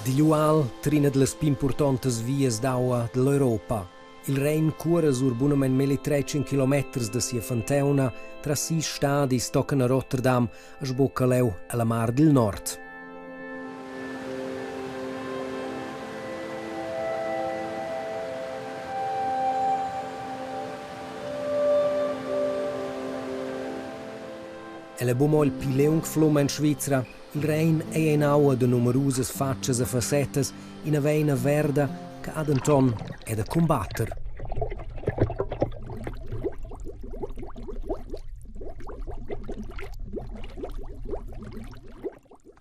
Digl ual trina dallas pli impurtontas vias d'aua dall'Europa. Il Rein cuora sur bunamein melli 300 kilometers da sia fontauna tras sis stadis tochen a Rotterdam e sbocca leu ella Mar dil Nord. El è buc mo il pli liung flum en Svizra, il Rein ei in'aua da numerusas fatschas e fassettas, ina veina verda che ha denton è da cumbatter.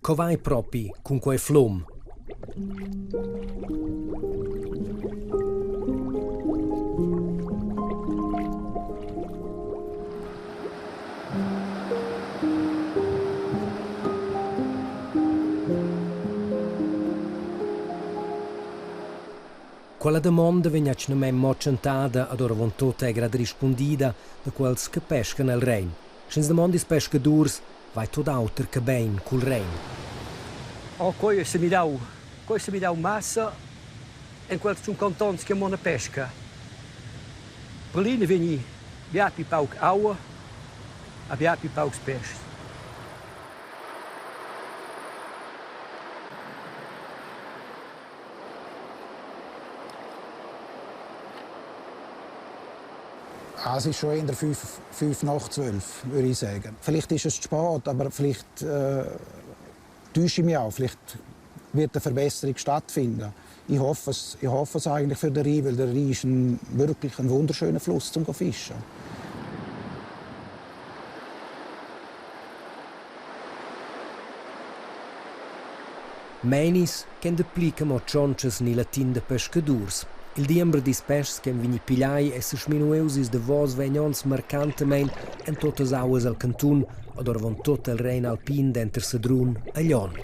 Co vai propi cun quei flum? Quella damonda vegn atgnamein mo tschentada ad oravontut egr ad rispundida da quels che pescan el Rein. Sch'ins damonda ils pescadurs, vai tut auter che bein cul Rein. Oh, quei è semidau. Quei è semidau massa en quels tschun cantons che mon a pesca. Per l'ina vegni bia pli pauc aua a bia pli paucs peschs. Ah, es ist schon eher fünf nach 12, würde ich sagen. Vielleicht ist es zu spät, aber vielleicht täusche ich mich auch. Vielleicht wird eine Verbesserung stattfinden. Ich hoffe es eigentlich für den Rhein, weil der Rhein ist wirklich ein wunderschöner Fluss zum Fischen. Meinis ch'èn dapli che mo tschontschas ni latin da pescadurs. Il diember dils peschs ch'ein vegni pigliai ei sesminuius ils davos vegn onns marcantamein en tuttas auas el cantun ed oravontut el Rein alpin denter Sedrun e Glion.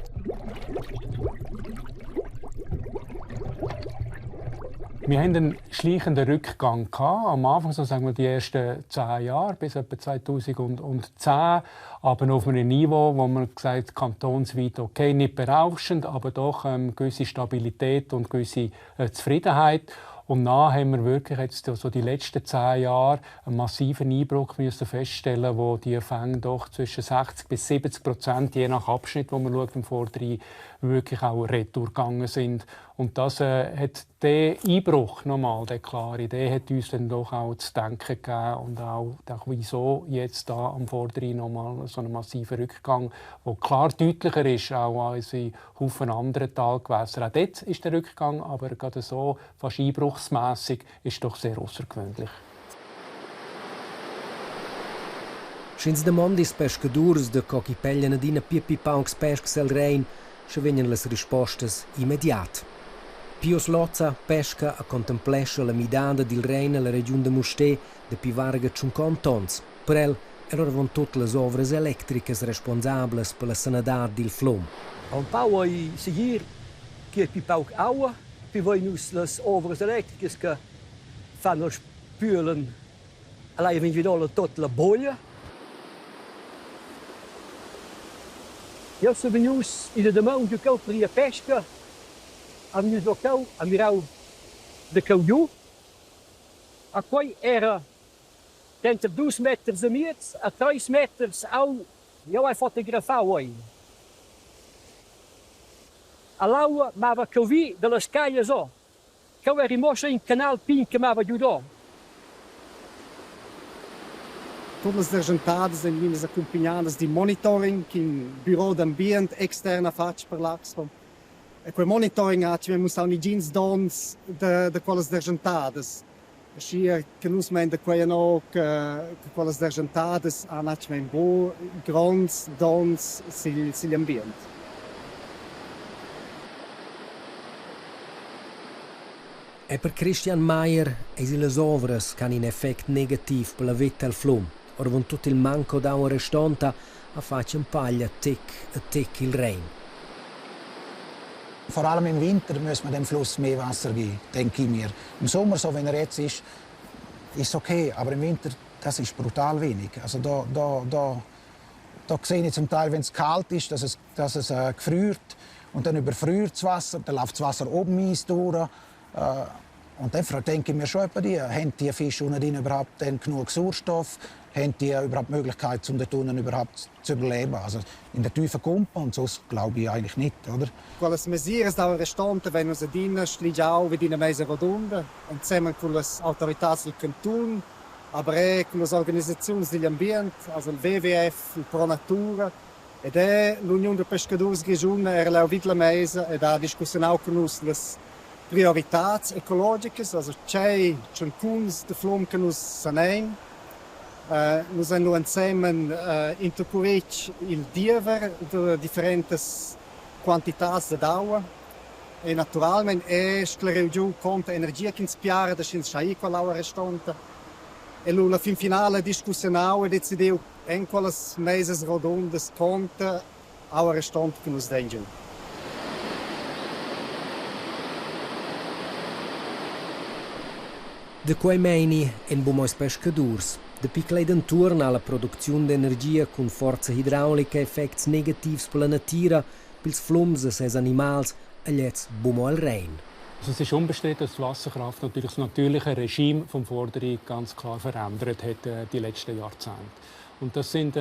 Wir haben einen schleichenden Rückgang gehabt. Am Anfang, so sagen wir, die ersten 10 Jahre, bis etwa 2010, aber auf einem Niveau, wo man gesagt kantonsweit okay, nicht berauschend, aber doch gewisse Stabilität und gewisse Zufriedenheit. Und dann haben wir wirklich jetzt so die letzten 10 Jahre einen massiven Einbruch müssen feststellen, wo die Fänge doch zwischen 60 bis 70%, je nach Abschnitt, wo man schaut, im Vorderrhein, wirklich auch retour gegangen sind. Und das hat der Einbruch nochmal, der klare, der hat uns dann doch auch zu denken gegeben und auch, auch wieso jetzt da am Vorderrhein nochmal so ein massiver Rückgang, der klar deutlicher ist, auch als in Haufen anderen Talgewässern. Auch dort ist der Rückgang, aber gerade so fast einbruchsmässig ist doch sehr außergewöhnlich. Sch'ins damonda ils pescadurs da co ch'i peglian adina pli e pli paucs peschs el Rein, sche vegnan las rispostas immediat. Pius Lozza pesca e contemplescha la midada dil Rein ella regiun da Mustér dapi varga tschunconta onns. Per el era oravontut las ovras electricas responsablas per la sanadad dil flum. Empau ei segir che ei pli pauc aua, pli vein nus las ovras electricas che fan els spülen Ella ei vegnida tot la boglia. Jeu sun vegnius ina damaun giu cheu per ir a pesca, ha vegnius giu cheu, ha mirau da cheu giu. A quei era denter dus meters e miez a treis meters ault. Jeu hai fotografau ei. All'aua mava cheu vi dallas caglias ora. Cheu eri mo in canal pign che mava giudor. Tut las derschentadas ein vegnidas accumpignadas d'in monitoring ch'in biro d'ambient extern ha fatg per l'Axpo. E quei monitoring ha mussau negins donns da quellas derschentadas. Aschia che nus mein da quei anno che quellas derschentadas han atgnamein buc gronds donns sigl ambient. E per Christian Meyer eisi las ovras ch'han in effect negativ per la veta el flum. Oravontut il manco d'aua restonta ha fatg empaglia tec e tec il Rein. Vor allem im Winter muss man dem Fluss mehr Wasser geben, denke ich mir. Im Sommer, so wie er jetzt ist, ist okay, aber im Winter, das ist brutal wenig. Also da sehe ich zum Teil, wenn es kalt ist, dass es gefriert. Und dann überfriert das Wasser, dann läuft das Wasser oben Eis durch. Und dann denke ich mir schon etwa die, haben die Fische unten drin überhaupt dann genug Sauerstoff? Haben die überhaupt die Möglichkeit, um dort unten überhaupt zu überleben? Also in der tiefen Gumpen und sonst glaube ich eigentlich nicht, oder? Quellas mesiras d'aua restante vegn nus adina schligiau vid ina meisa rodunda ensemen cun las autoritads dil cantun, aber era cun las organisaziuns digl ambient, also il WWF, il Pro Natura ed era l'Uniun da pescadurs grischuna era leu vid la meisa ed ha discussionau cun nus las prioritads ecologicas, also tgei tschancuns da flum che nus sanein. Nus ein lu ensemen intercuretg il diever da differentas quantitads dad aua e naturalmein è sclariu giu conta energia ch'ins piarda sch'ins schai quell'aua restonta. E lu la fin finala discussionau e decidiu en quellas mesas rodundas conta aua restonta che nus dein giu. Da quei meini ein buc mo ils pescadurs. Dapi ch'ei dentuorn ha la producziun d'energia cun forza hidraulica effects negativs per la natira, pils flums e ses animals e gliez buc mo el Rein. Also es ist unbestritten, dass die Wasserkraft natürlich das natürliche Regime vom Vorderrhein ganz klar verändert hat die letzten Jahrzehnte. Und das sind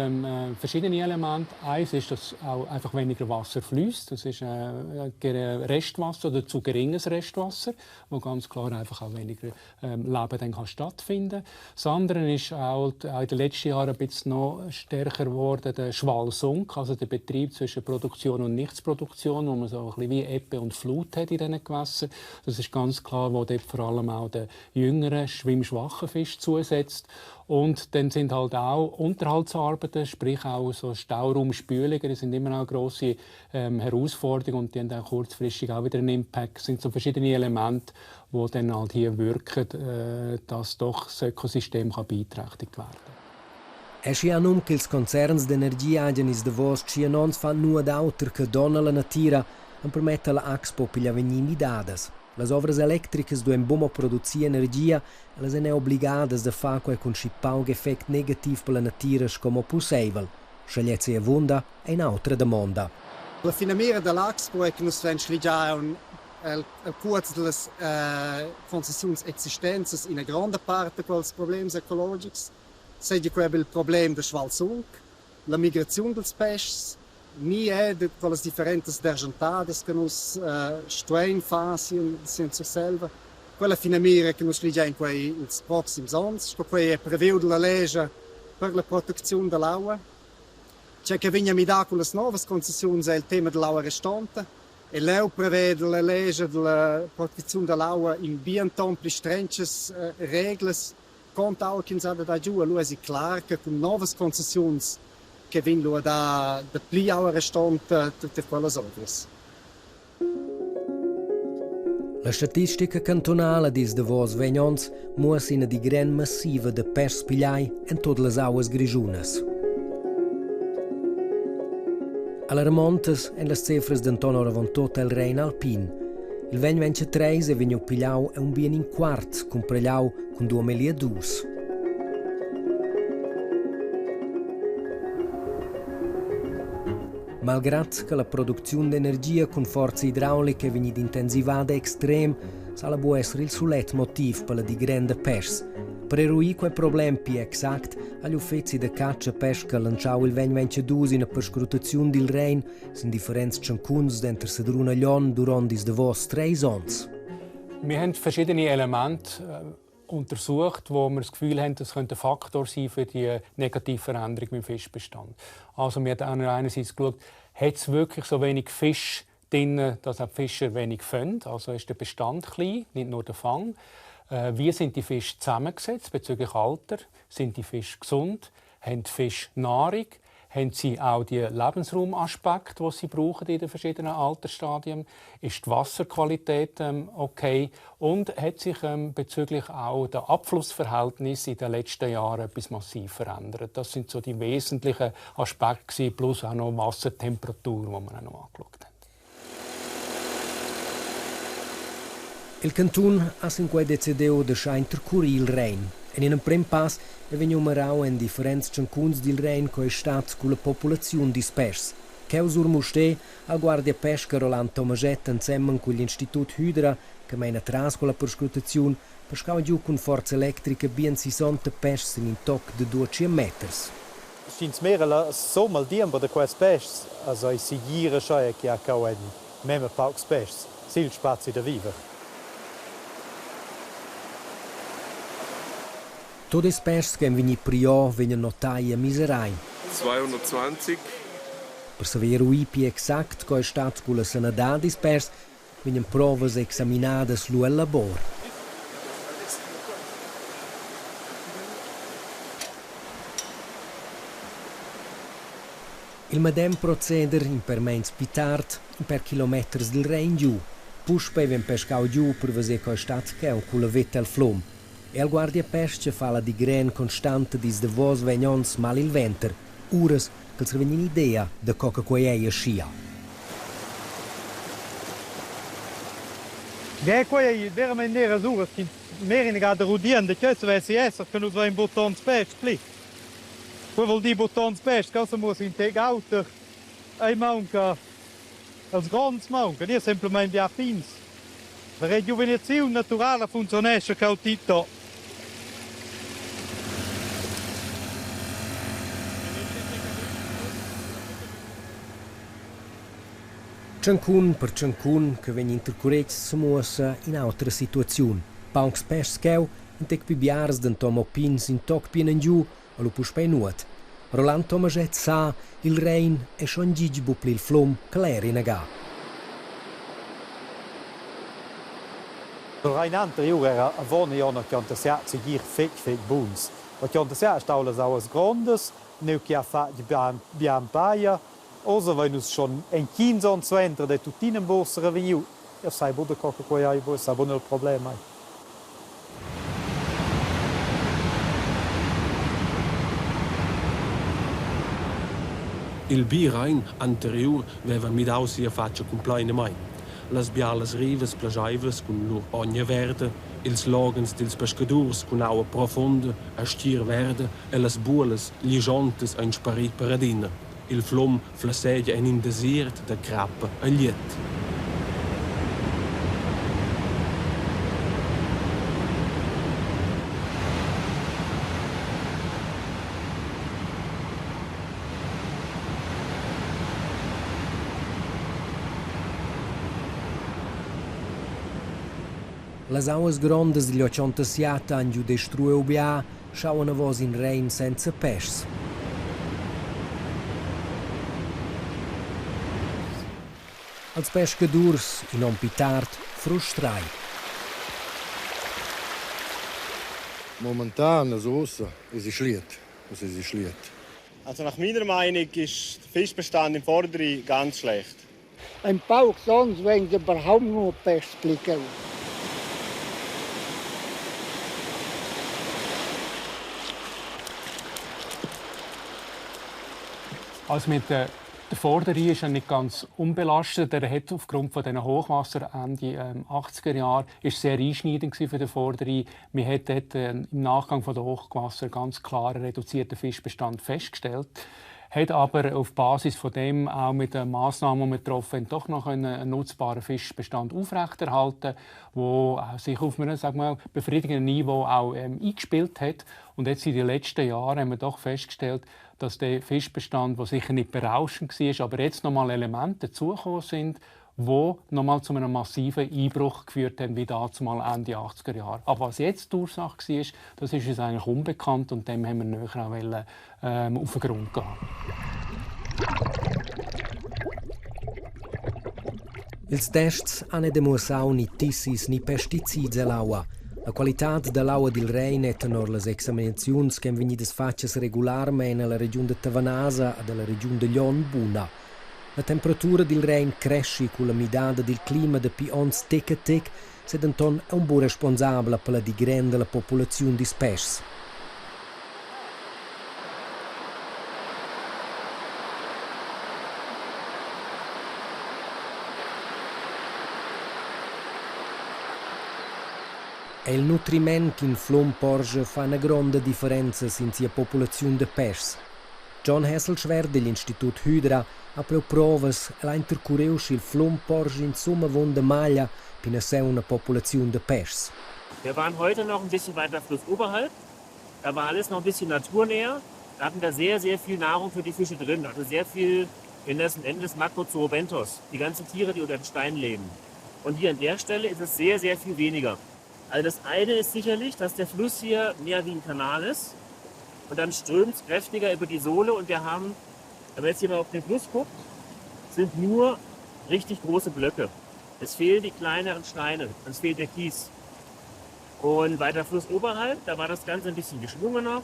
verschiedene Elemente. Eins ist, dass auch einfach weniger Wasser fließt. Das ist Restwasser oder zu geringes Restwasser, wo ganz klar einfach auch weniger Leben dann kann stattfinden. Das andere ist auch, auch in den letzten Jahren ein bisschen noch stärker geworden, der Schwallsunk, also der Betrieb zwischen Produktion und Nichtsproduktion, wo man so ein bisschen wie Ebbe und Flut hat in diesen Gewässern. Das ist ganz klar, wo dort vor allem auch der jüngeren, schwimmschwachen Fisch zusetzt. Und dann sind halt auch Unterhaltsarbeiten, sprich auch so Stauraumspülungen, die sind immer auch grosse Herausforderungen und die haben auch kurzfristig auch wieder einen Impact. Das sind so verschiedene Elemente, die dann halt hier wirken, dass doch das Ökosystem kann beeinträchtigt werden kann. Aschia num ch'ils concerns d'energia hagian ils davos tschien onns fatg nuot auter che donn alla natira, empermetta la Axpo pigl avegnir midadas. Las ovras electricas duein buca mo producir energia, ellas ein era obligadas da far quei cun schi pauc effect negativ per la natira sco mo pusseivel. Sche gliez ei avunda, ei in'autra damonda. La finamira dall'Axpo è che nus vein sligiau el cuoz dallas concessiuns existenzas ina gronda part da quels problems ecologics, seigi quei il problem da Schwalzung, la migraziun dals peschs ni er da quellas differentas derschentadas che nus stuein far sin Surselva. Quella finamira che nus sligiain quei ils proxims onns, sco quei è previu dalla lescha per la protecziun dall'aua. Tgei che vegn a midar cun las novas concessiuns è il tema dall'aua restonta e leu preveda la lescha dalla protecziun dall'aua in bien ton pli strenchas reglas Quant aua ch'ins ha da dar giu, allura èsi clar che cun novas concessiuns che vegn lura dà dapli aua restonta tutte quellas ovras. La statistica cantunala dils davos vegn onns muossa ina digren massiva da pèschs pigliai en tut las auas grischunas. Alarmontas ein las cefras denton oravontut el Rein alpin. Il vegn 23 ei vegniu pigliau aunc bien in quart cumpregliau cun duamilli e dus. Malgrad che la producziun d'energia cun forza idraulica è vegnida intensivada extrem, sa la buc esser il sulet motiv per la digren da peschs. Per eruir quei problem pli exact ha l'uffeci da catscha pesca lantschau il vegn 22 ina perscrutaziun dil Rein sin differents tschancuns denter Sedrun e Glion duront ils davos treis onns. Wir haben verschiedene Elemente untersucht, wo wir das Gefühl haben, das könnte ein Faktor sein für die negative Veränderung im Fischbestand. Also wir haben einerseits geschaut, hat es wirklich so wenig Fisch drin, dass auch die Fischer wenig fangen? Also ist der Bestand klein, nicht nur der Fang. Wie sind die Fische zusammengesetzt bezüglich Alter? Sind die Fische gesund? Haben die Fische Nahrung? Haben sie auch die Lebensraumaspekte, die sie brauchen in den verschiedenen Altersstadien? Ist die Wasserqualität okay? Und hat sich bezüglich auch der Abflussverhältnisse in den letzten Jahren etwas massiv verändert? Das sind so die wesentlichen Aspekte, plus auch noch Wassertemperatur, die wir auch noch angeschaut haben. Il cantun ha sin quei decidiu da schar intercurir il Rein. En in emprem pass ei vegniu marau en differents tschancuns dil Rein co ei stat culla populaziun dils pèschs. Cheu sur Mustér ha il guardiapesca Roland Tomaschett ensemen cugl institut Hydra che meina tras quella perscrutaziun pescau giu cun forza electrica bien sissonta pèschs sin in toc de 200 meters. Sch'ins mira la somma il diember da quests peschs, also ei segir aschia che ha cheu ein memia paucs peschs sil spazi da viver. Tut ils peschs ch'ein vegni priò vegnan notai e miserai. 220. Per saver eruir pli exact co ei stat culla sanadad dils peschs vegnan provas examinadas lu el labor. Il medem proceder in per meins pli tard, in per kilometers dil Rein giu. Puspei vegn pescau giu per veser co ei stat cheu culla veta el flum. El guardia pestga fa la digren constanta dils davos vegn onns mal il venter, uras ch'els revegnan idea da co che quei ei aschia. Ge, quei ei veramein neras uras ch'ins merinega da rudien da cheu savessi esser che nus vein buc tons peschs pli. Quei vul dir buc tons peschs, cheu semuossa in tec auter. Ei maunca els gronds mauncan, ir semplamein bia pigns. La regiuvinaziun naturala funzionescha cheu tito. Tschancun per tschancun che vegn intercuretg semuossa in'autra situaziun. Paucs pèschs cheu, in tec pli biars denton mo pigns in toc pli engiu, lu puspei nuot. Roland Tomaschett sa, il Rein è schon gitg buc pli il flum ch'el era inaga. Il Rein anteriur era avon igl onn 87 segir fetg fetg buns. 87 stau las auas grondas, neu che ha fatg bien paia. Oz havein nus schon entgins onns suenter de tuttina buc revegniu. Io sai buca co che quei ei, buc sai buca il problem ei. Il bi Rein anteriur veva midau sia fatscha cumpleinamein. Las bialas rivas plascheivlas cun lur ogna verda, ils loghens dils pescadurs cun aua profunda e stgir verda e las buolas ligiantas ein spari per adina. Il flum flessegia en in desiert da crappa e gliet. Las auas grondas digl 87 han giu destruiu bia, schau anavos in Rein senza pèschs. Als pescadurs, in onn pli tard, frustrai. Momentan, also ussa, es schliet. Es ist schliet. Also nach meiner Meinung ist der Fischbestand im Vorderrhein ganz schlecht. Ein paucs onns vegn überhaupt nur pèschs pli cheu. Also mit der der Vorderrhein ist ja nicht ganz unbelastet. Er hat aufgrund von diesen Hochwasser Ende 80er Jahre ist sehr einschneidend für den Vorderrhein. Wir haben dort im Nachgang von der Hochwasser ganz klar einen reduzierten Fischbestand festgestellt, hat aber auf Basis von dem auch mit den Massnahmen, die wir getroffen haben, doch noch einen nutzbaren Fischbestand aufrechterhalten, wo sich auf einem, sagen wir, befriedigenden Niveau auch eingespielt hat. Und jetzt in den letzten Jahren haben wir doch festgestellt, dass der Fischbestand, der sicher nicht berauschend war, aber jetzt noch mal Elemente dazugekommen sind, die nochmal zu einem massiven Einbruch geführt haben, wie dazumal Ende 80er Jahre. Aber was jetzt die Ursache war, das ist uns eigentlich unbekannt und dem haben wir näher auch wollen, auf den Grund gehen. Ils tests han demuossau ni tissis ni pesticids ell'aua. La qualitad dall'aua dil Rein è tenor las examinaziuns ch'èn vegnidas fatgas regularmein ella regiun da Tavanasa ed ella regiun da Glion buna. La temperatura dil Rein creschi culla midada dil clima dapi onns tec a tec, sei denton aunc buca responsabla per la digren dalla populaziun dils pèschs. È il nutriment ch'in flum porscha fa ina gronda differenza sin sia populaziun da pèschs. John Hesselschwert digl Institut Hydra ha priu provas, el ha intercuriu sch'il flum porschi insumma avunda maglia per ina sauna populaziun da pèschs. Wir waren heute noch ein bisschen weiter flussoberhalb. Da war alles noch ein bisschen naturnäher. Da hatten wir sehr, sehr viel Nahrung für die Fische drin. Also sehr viel, in letzten Endes Makrozoobenthos, die ganzen Tiere, die unter den Steinen leben. Und hier an der Stelle ist es sehr, sehr viel weniger. Also das eine ist sicherlich, dass der Fluss hier mehr wie ein Kanal ist. Und dann strömt es kräftiger über die Sohle und wir haben, wenn man jetzt hier mal auf den Fluss guckt, sind nur richtig große Blöcke. Es fehlen die kleineren Steine, es fehlt der Kies. Und weiter Fluss oberhalb, da war das Ganze ein bisschen geschwungener,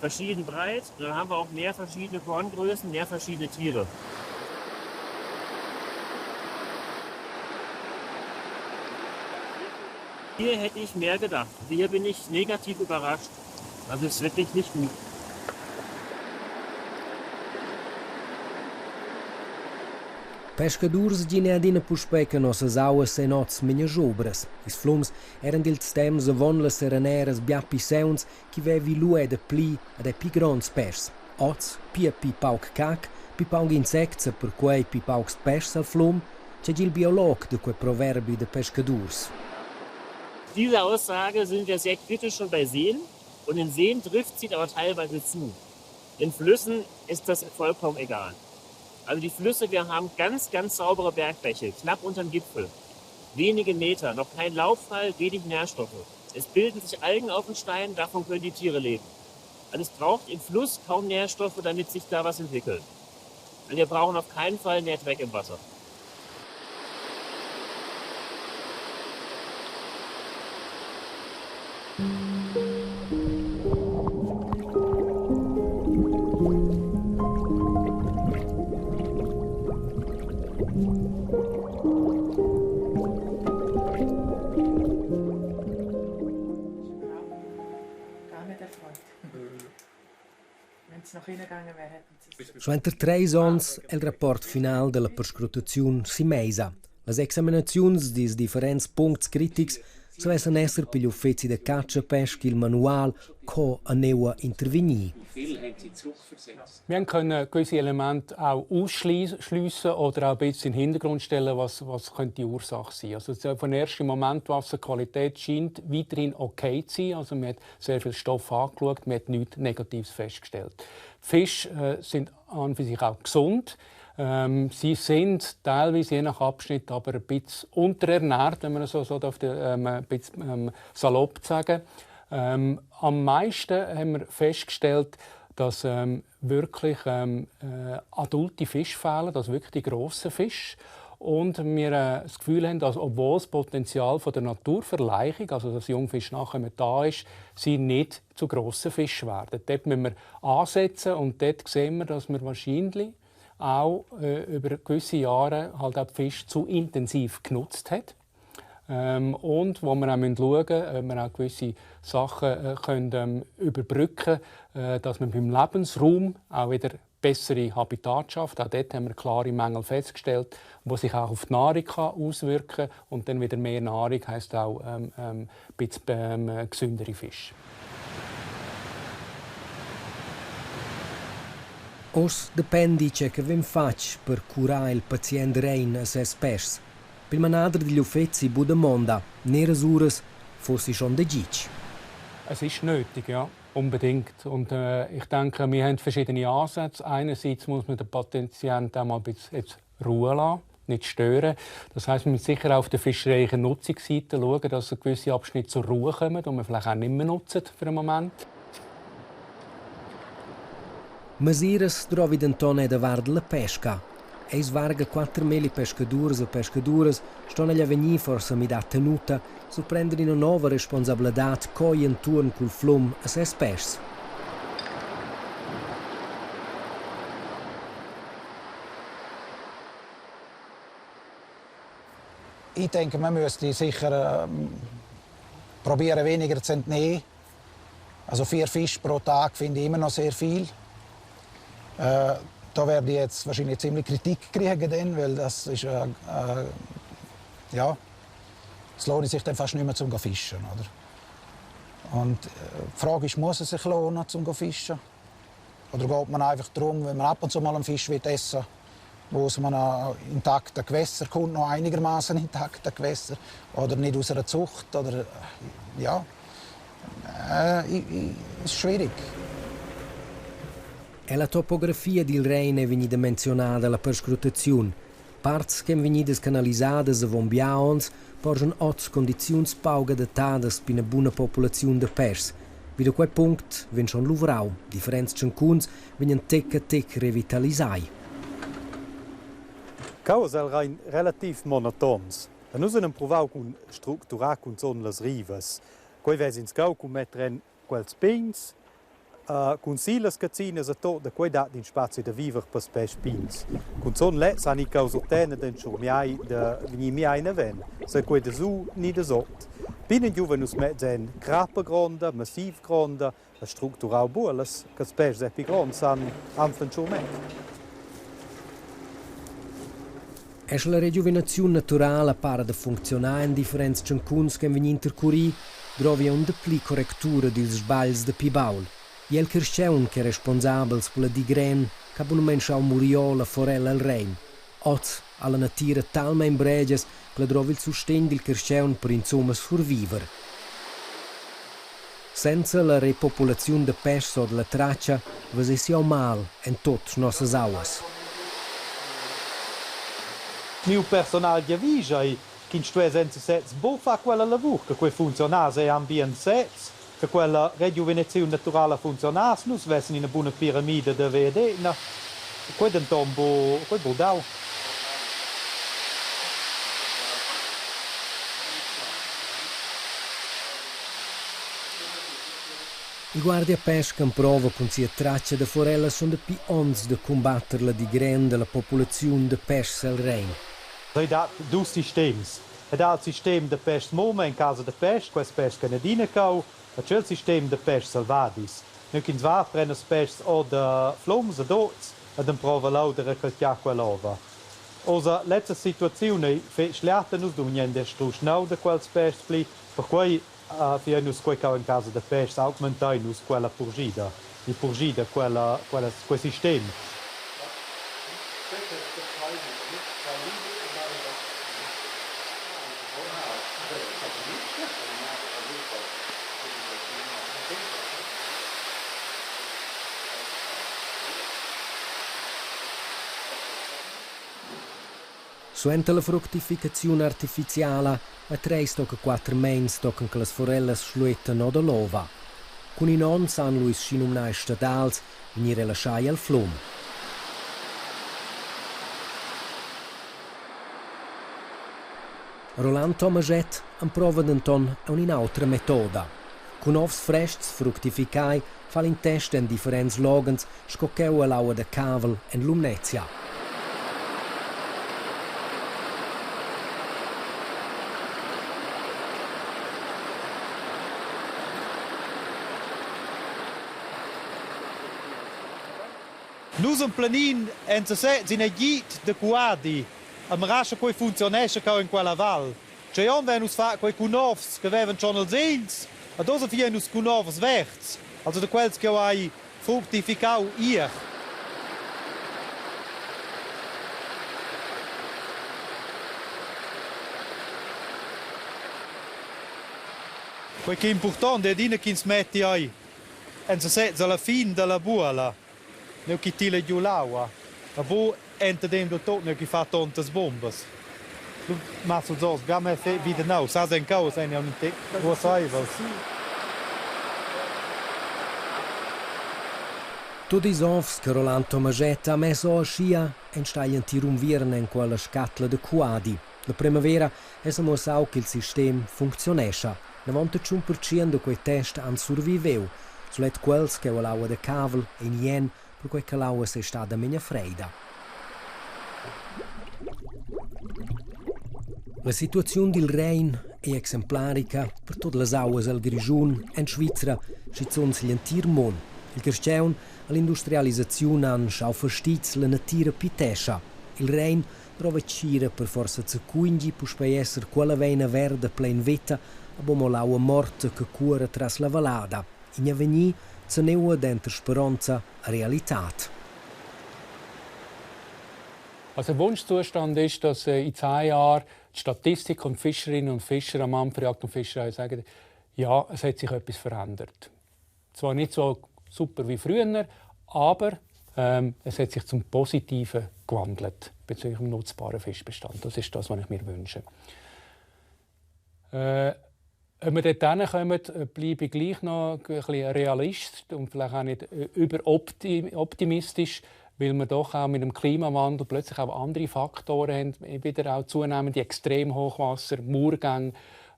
verschieden breit. Und dann haben wir auch mehr verschiedene Korngrößen, mehr verschiedene Tiere. Hier hätte ich mehr gedacht. Hier bin ich negativ überrascht. Also es ist wirklich nicht gut. Pescadurs gin adina puspei che nossas auas ein oz memia schubras. Ils flums eran dils temps avon las sereneras bia pli sauns ch'i vevi lu era pli ed era pli gronds pèschs. Oz pia pli pauc cac, pli pauc insects e perquei pli paucs pèschs al flum, tgei di il biolog da quei proverbi da pescadurs? Diese Aussage sind wir sehr kritisch schon bei Seen. Und in Seen trifft sie aber teilweise zu. In Flüssen ist das vollkommen egal. Also die Flüsse, wir haben ganz, ganz saubere Bergbäche, knapp unterm Gipfel. Wenige Meter, noch kein Laubfall, wenig Nährstoffe. Es bilden sich Algen auf den Steinen, davon können die Tiere leben. Also es braucht im Fluss kaum Nährstoffe, damit sich da was entwickelt. Und wir brauchen auf keinen Fall mehr Dreck im Wasser. Suenter treis onns el rapport final dalla perscrutaziun si meisa. Las examinaziuns dils differents puncts critics savessan esser pigl uffeci da catscha pesca il manual co a neua intervegnir. Wir können gewisse Elemente auch ausschliessen oder auch ein bisschen in den Hintergrund stellen, was, was könnte die Ursache sein. Also von ersten Moment Wasserqualität scheint weiterhin okay zu sein. Also man hat sehr viel Stoff angeschaut, man hat nichts Negatives festgestellt. Die Fische äh, sind an für sich auch gesund. Ähm, sie sind teilweise je nach Abschnitt aber ein bisschen unterernährt, wenn man so, so darf, ähm, ein bisschen ähm, salopp sagen. Ähm, am meisten haben wir festgestellt, dass ähm, wirklich ähm, äh, adulte Fische fehlen, also wirklich die grossen Fische. Und wir äh, das Gefühl haben, dass obwohl das Potenzial von der Naturverleichung, also dass Jungfisch nachher da ist, sie nicht zu grossen Fischen werden. Dort müssen wir ansetzen und dort sehen wir, dass wir wahrscheinlich auch äh, über gewisse Jahre halt auch die Fische zu intensiv genutzt hat. Ähm, und wo wir auch schauen müssen, ob wir auch gewisse Sachen äh, können, ähm, überbrücken können, äh, dass man beim Lebensraum auch wieder bessere Habitat schafft. Auch dort haben wir klare Mängel festgestellt, die sich auch auf die Nahrung kann auswirken kann. Und dann wieder mehr Nahrung heisst auch ähm, ähm, ein bisschen ähm, gesündere Fische. Oz dependi tgei che vegn fatg per curar il pazient Rein e ses pèschs. Pil manader digl uffeci bu damonda, neras uras fossi schon da gitg. Es ist nötig, ja. Unbedingt. Und äh, ich denke, wir haben verschiedene Ansätze. Einerseits muss man den Patienten auch mal ein bisschen jetzt Ruhe lassen, nicht stören. Das heißt, wir müssen sicher auch auf der fischereilichen Nutzungsseite schauen, dass gewisse Abschnitte zur Ruhe kommen und wir vielleicht auch nicht mehr nutzen für einen Moment. Mesiras drovi denton era davart dalla pesca. Ei varga quatermelli pescadurs e pescaduras ston egl avegnir forsa midar tenuta, surprender ina nova responsabladad co ir entuorn cul flum e ses pèschs. Ich denke, man müsste sicher ähm, probieren, weniger zu entnehmen. Also vier Fische pro Tag finde ich immer noch sehr viel. Äh, da werde ich jetzt wahrscheinlich ziemlich Kritik kriegen, dann, weil das ist, äh, äh, ja, es lohnt sich dann fast nicht mehr zum Fischen, oder? Und äh, die Frage ist, muss es sich lohnen zum Fischen? Oder geht man einfach darum, wenn man ab und zu mal einen Fisch essen will, wo aus einem intakten Gewässer kommt, noch einigermaßen intakten Gewässer, oder nicht aus einer Zucht, oder ja, ist schwierig. E la topografia dil Rein ei vegnida menzionada alla perscrutaziun. Parts ch'ein vegnidas canalisadas avon bia onns porschan oz condiziuns pauc adattadas per ina buna populaziun da pèschs. Vi da quei punct vegn schon luvrau. Differents tschancuns vegnan tec a tec revitalisai. Cheu el Rein relativ monotons. E nus han empruvau cun structurar cunzun las rivas. Quei ves'ins cheu cun metter en quels pigns cun si las cazzinas e tot, da quei dat in spazi da viver per pes pigns. Cunzun lez han i causa tena d'enschurmiai da vegnir miai naven, se quei da su ni da sot. Pin giuven nus mezz en crappa gronda, massiv gronda, e structurau buolas, che pes epi gronds han anflan schurmetg. Er sche la regiuvinaziun naturala para da funcziunar en differents tschancuns ch'ein vegni intercurì, drovi aunc dapli correctura dils sbagls da pli baul. Igl carstgaun ch'ei responsabels per la digren ch'ha bunamein schau murir la forella el Rein. Oz ha la natira talmein bregias ch'ella drova il sustegn dil carstgaun per insumma surviver. Senza la repopulaziun da pèschs ord la tratscha vesess jeu mal en tut nossas auas. Miu personal giavisch ei ch'ins stuess enzasez buca far quella lavur, che quei funcziunass ei ambient sez, che quella regiuvinaziun naturala funcziunass, nus vessen ina buna piramida da vegliadetgna. Quei denton bu, quei bu dau. Il guardiapesca emprova cun sia traccia da forella schon dapi onns da cumbatter la digren dalla populaziun da pèschs el Rein. Ei dat dus sistems. Ed ha il sistem da pèschs mumma en casa da pèsch, quels pèschs che adina cau, e tschel sistem da pèschs selvadis. Nua ch'ins va a prender pèschs or da flums ed ots ed emprova leu da raccoltar quell'ova. Ossa lezza situaziun ei fetg schliata, nus dumignein strusch nau da quels pèschs pli, perquei fiein nus quei ch'au en casa da pèschs, augmentein nus quella purschida, ni purschida quella, quella, quei sistem. Suenter la fructificaziun artificiala ha treis tocca quater meins tochen che las forellas schluettan o dall'ova. Cun in onn san lu ils schinumnai stadals vegnir relaschai al flum. Roland Tomaschett emprova denton aunc in'autra metoda. Cun ovs frestgs fructificai fa el in test en differents loghens sco cheu ell'aua da cavel en Lumnezia. Nus emplanin enzasez in agid da cuadi. A mirascha quei funzionescha cheu en quella val. Tgei onn vein nus fatg quei cun novs che vevan schon els egls ed oz fiein nus cun novs verds, also da quels ch'jeu hai fructificau ier. Quei ch'ei impurtont ei adina ch'ins metti ei en sesez alla fin dalla buola, neu chi tila giu l'aua, ma bu entadem del tot neu chi fa tontas bombas. Lu mazza els oz bia mei vida nau, sas en causa ein aunc in tec ruasseivels. Tut ils ovs che Roland Tomaschett ha mess ora aschia enstagl entir unviern en quella scatla da cuadi. La primavera esa muossau ch'il sistem funcziunescha. 95% da quei test han surviveu. Sulet quels che l'aua da cavel ein ien, perquei che l'aua sei stada memia freida. La situaziun dil Rein ei exemplarica per tut las auas el Grischun, en Svizra, schizun sigl entir mund. Il carstgaun all'industrialisaziun han schau fastizs la natira pitescha. Il Rein drova tgira per forsa zacundi puspei esser quella veina verda plein veta, aber mo l'aua morta che cuora tras la vallada. In avegnir zaneua denter speronza e realitad. Also der Wunschzustand ist, dass in 10 Jahren die Statistik und Fischerinnen und Fischer am Amt für Jagd und Fischerei sagen, ja, es hat sich etwas verändert. Zwar nicht so super wie früher, aber es hat sich zum Positiven gewandelt bezüglich dem nutzbaren Fischbestand. Das ist das, was ich mir wünsche. Ob wir dort hinkommen, bleibe ich gleich noch ein bisschen Realist und vielleicht auch nicht überoptimistisch, weil wir doch auch mit dem Klimawandel plötzlich auch andere Faktoren haben, wieder auch zunehmende Extremhochwasser, Murgänge,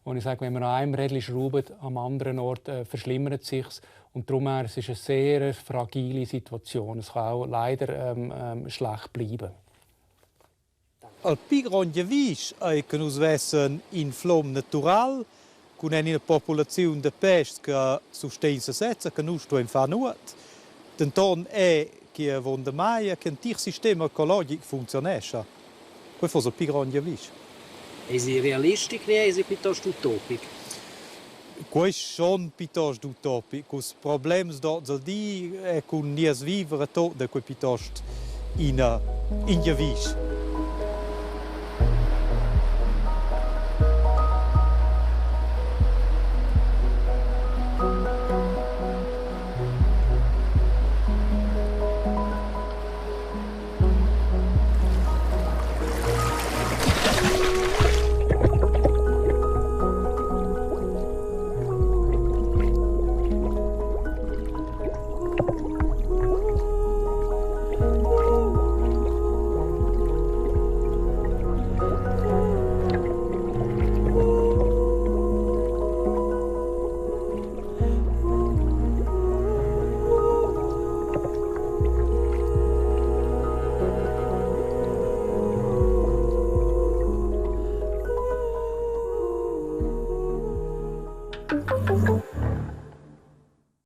wo ich sage, wenn wir an einem Rädchen schrauben, am anderen Ort verschlimmert es sich. Und darum her, es ist eine sehr fragile Situation. Es kann auch leider schlecht bleiben. Il pli grond giavisch ei che nus vessen in flom natural cun en ina populaziun da peschs che sustegn sesezza, che nus stuein far nuot. Denton è che avon damai che entir sistem ecologic funzionescha. Quei fuss il pli grond giavisch. Eisi realistic ni eisi piuttosto utopic? Quei schon piuttosto utopic. Culs problems d'oz al di e cun nies viver e tot da quei piuttost ina in giavisch.